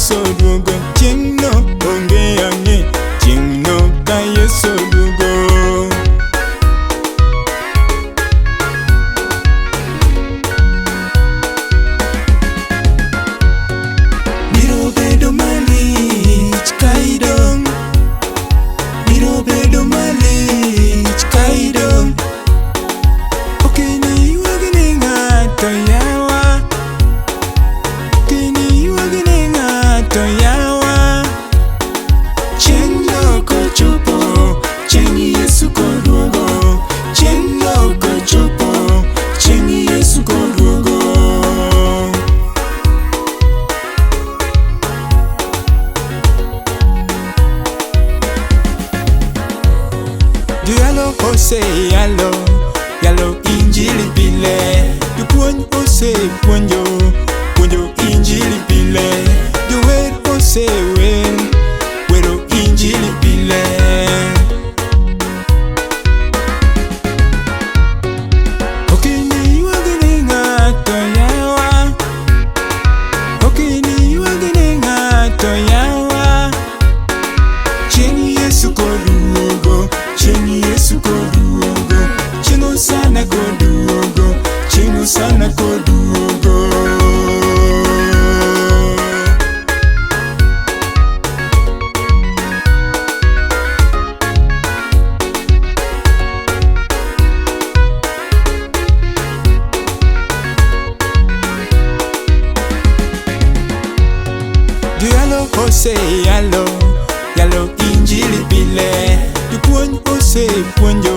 Yesu oduogo, chieng'no onge ang'e, chieng'no ka Yesu oduogo. Biro bedo malich ka idong', biro bedo malich ka idong'. Ok iniywag ne ng'ato yawa, ok iniywag ne ng'ato yawa. Chieng'no kochopo, chieng' Yesu koduogo, chieng'no kochopo, chieng' Yesu koduogo. Joyalo oseyalo, yalo injili pile. Jopuonj osepuonjo, puonjo injili pile. Jower osewer, wero injili pile. Ok iniywag ne ng'ato yawa, ok iniywag ne ng'ato yawa. Chieng' Yesu koduogo, chieng' Yesu koduogo, chieng' Hosana koduogo, chieng' Hosana koduogo. Joyalo oseyalo, yalo injili pile. Jopuonj osepuonjo,